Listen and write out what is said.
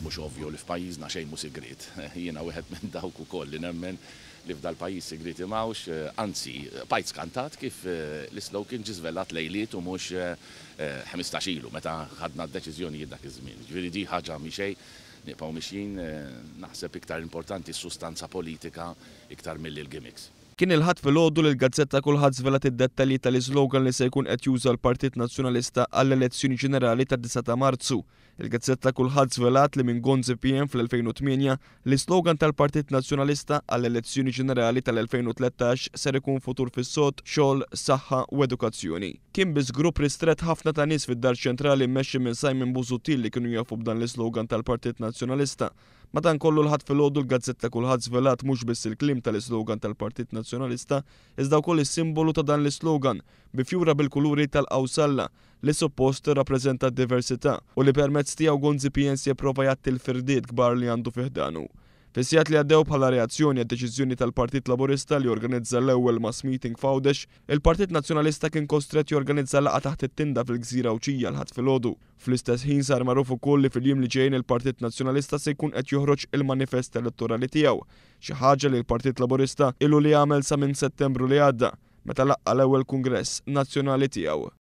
Mhux ovvju li f'pajjiżna xejn mhu sigriet. Jiena wieħed minn dawk ukoll li nemmen li f'dal-pajjiż sigrieti m'hawnx, anzi, bqajt skantat kif l-islogan ġie żvelat lejliet u mhux 15 ilu meta ħadna d-deċiżjonijiet dak iż-żmien. Jiġifieri di ħaġa mhi xejn, nibqgħu mixjin, naħseb iktar importanti s-sustanza politika iktar milli l-gimmicks. Kien il-Ħadd filgħodu li l-gazzetta Kulħadd żvelat id-dettalji tal-islogan li se jkun qed juża l-Partit Nazzjonalista għall-elezzjoni ġenerali tad-9 ta' Marzu. Il-gazzetta Kulħadd żvelat li minn Gonzi PN fl-2008, l-islogan tal-Partit Nazzjonalista għall-elezzjoni ġenerali tal-2013 ser ikun futur fis-sod, xogħol, saħħa u edukazzjoni. Kien biss grupp ristrett ħafna ta' nies fid-Dar Ċentrali mmexxi minn Simon Busuttil li kienu jafu b'dan l-islogan tal-Partit Nazzjonalista. Madankollu l-Ħadd filgħodu l-gazzetta Kulħadd żvelat mhux biss il-kliem tal-islogan tal-Partit Nazzjonalista iżda wkoll is-simbolu ta' dan l-islogan bi fjura bil-kuluri tal-qawsalla li suppost tirrappreżenta d-diversità u li permezz tiegħu Gonzi PN se jipprova jgħatti l-firdiet kbar li għandu fi ħdanu. Fis-sigħat li għaddew bħala reazzjoni għad-deċiżjoni tal-Partit Laburista li jorganizza l-ewwel mass meeting f'Għawdex, il-Partit Nazzjonalista kien kostrett jorganizza laqgħa taħt it-tinda fil-Gżira Għawdxija l-Ħadd filgħodu. Fl-istess ħin sar magħruf ukoll li fil-jiem li ġejjin il-Partit Nazzjonalista se jkun qed joħroġ il-manifest elettorali tiegħu, xi ħaġa li l-Partit Laburista ilu li għamel sa minn Settembru li għadda, meta laqqa' l-ewwel Kungress Nazzjonali tiegħu.